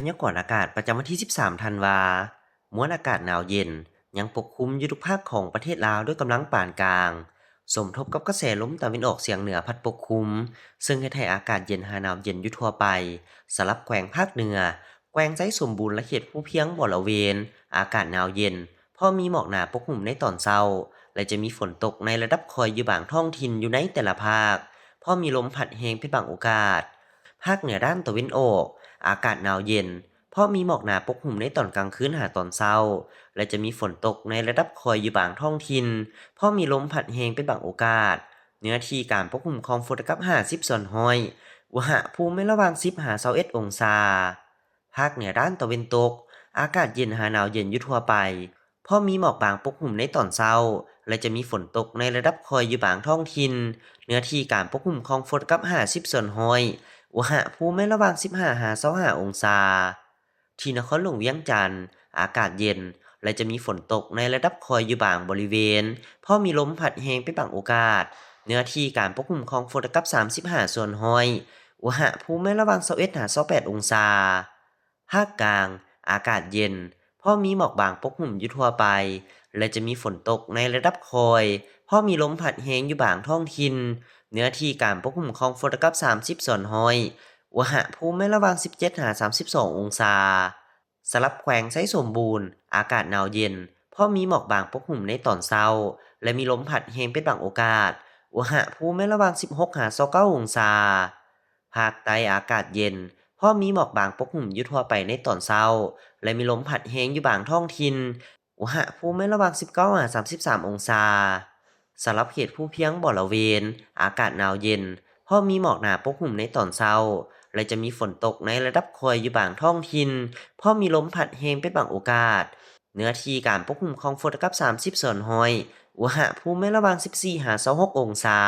ພະຍາກອນອາກາດປະຈຳວັນທີສິບສາມທັນວາ, ມວນອາກາດໜາວເຢັນຍັງປົກຄຸມຢູ່ທຸກພາກຂອງປະເທດລາວດ້ວຍກຳລັງປານກາງ, ສົມທົບກັບກະແສລົມຕາເວັນອອກສຽງເໜືອພັດປົກຄຸມ, ເຊິ່ງເຮັດໃຫ້ອາກາດເຢັນຫາໜາວເຢັນຢູ່ທົ່ວໄປ. ສຳລັບແຂວງພາກເໜືອ, ແຂວງໄຊສົມບູນ ແລະ ເຂດພູພຽງບໍລະເວນ, ອາກາດໜາວເຢັນ, ເພາະມີໝອກໜາປົກຫຸ້ມໃນຕອນເຊົ້າ ແລະ ຈະມີຝົນຕົກໃນລະດັບຄ່ອຍຢູ່ບາງທ້ອງຖິ່ນຢູ່ໃນແຕ່ລະພາກ, ເພາະມີລົມພັດແຮງເປັນບາງໂອກາດ. ພາກເໜືອດ້ານຕາເວັນອອກ, ອາກາດໜາວເຢັນ, ເພາະມີໝອກໜາປົກຫຸ້ມໃນຕອນກາງຄືນຫາຕອນເຊົ້າ ແລະ ຈະມີຝົນຕົກໃນລະດັບຄ່ອຍຢູ່ບາງທ້ອງຖິ່ນ, ເພາະມີລົມພັດແຮງເປັນບາງໂອກາດ. ເນື້ອທີ່ການປົກຫຸ້ມຂອງຝົນກັບຫ້າສິບສ່ວນຮ້ອຍ, ອຸນຫະພູມແມ່ນລະຫວ່າງສິບຫາຊາວເອັດອົງສາ. ພາກເໜືອດ້ານຕາເວັນຕົກ, ອາກາດເຢັນຫາໜາວເຢັນຢູ່ທົ່ວໄປ, ເພາະມີໝອກບາງປົກຫຸ້ມໃນຕອນເຊົ້າ ແລະ ຈະມີຝົນຕົກໃນລະດັບຄ່ອຍຢູ່ບາງທ້ອງຖິ່ນ. ເນື້ອທີ່ການປົກຫຸ້ມຂອງຝົນກັບຫ້າສິບສ່ວນຮ້ອຍ, ອຸນຫະພູມແມ່ນລະຫວ່າງສິບຫ້າຫາຊາວຫ້າອົງສາ. ທີ່ນະຄອນຫຼວງວຽງຈັນ, ອາກາດເຢັນ ແລະ ຈະມີຝົນຕົກໃນລະດັບຄ່ອຍຢູ່ບາງບໍລິເວນ, ເພາະມີລົມພັດແຮງເປັນບາງໂອກາດ. ເນື້ອທີ່ການປົກຫຸ້ມຂອງຝົນກັບສາມສິບຫ້າສ່ວນຮ້ອຍ, ອຸນຫະພູມແມ່ນລະຫວ່າງຊາວເອັດຫາຊາວແປດອົງສາ. ພາກກາງ, ອາກາດເຢັນ, ເພາະມີໝອກບາງປົກຫຸ້ມຢູ່ທົ່ວໄປ ແລະ ຈະມີຝົນຕົກໃນລະດັບຄ່ອຍ, ເພາະມີລົມພັດແຮງຢູ່ບາງທ້ອງຖິ່ນ. ເນື້ອທີ່ການປົກຫຸ້ມຂອງຝົນກັບສາມສິບສ່ວນຮ້ອຍ, ອຸນຫະພູມແມ່ນລະຫວ່າງສິບເຈັດຫາສາມສິບສອງອົງສາ. ສຳລັບແຂວງໄຊສົມບູນ, ອາກາດໜາວເຢັນ, ເພາະມີໝອກບາງປົກຫຸ້ມໃນຕອນເຊົ້າ ແລະ ມີລົມພັດແຮງເປັນບາງໂອກາດ. ອຸນຫະພູມແມ່ນລະຫວ່າງສິບຫົກຫາຊາວເກົ້າອົງສາ. ພາກໃຕ້ອາກາດເຢັນ, ເພາະມີໝອກບາງປົກຫຸ້ມຢູ່ທົ່ວໄປໃນຕອນເຊົ້າ ແລະ ມີລົມພັດແຮງຢູ່ບາງທ້ອງຖິ່ນ. ອຸນຫະພູມແມ່ນລະຫວ່າງສິບເກົ້າຫາສາມສິບສາມອົງສາ. ສຳລັບເຂດພູພຽງບໍລະເວນ, ອາກາດໜາວເຢັນ, ເພາະມີໝອກໜາປົກຫຸ້ມໃນຕອນເຊົ້າ ແລະ ຈະມີຝົນຕົກໃນລະດັບຄ່ອຍຢູ່ບາງທ້ອງຖິ່ນ, ເພາະມີລົມພັດແຮງເປັນບາງໂອກາດ. ເນື້ອທີ່ການປົກຄຸມຂອງຝົນກັບສາມສິບສ່ວນຮ້ອຍ, ອຸນຫະພູມແມ່ນລະຫວ່າງສິບສີ່ຫາຊາວຫົກອົງສາ.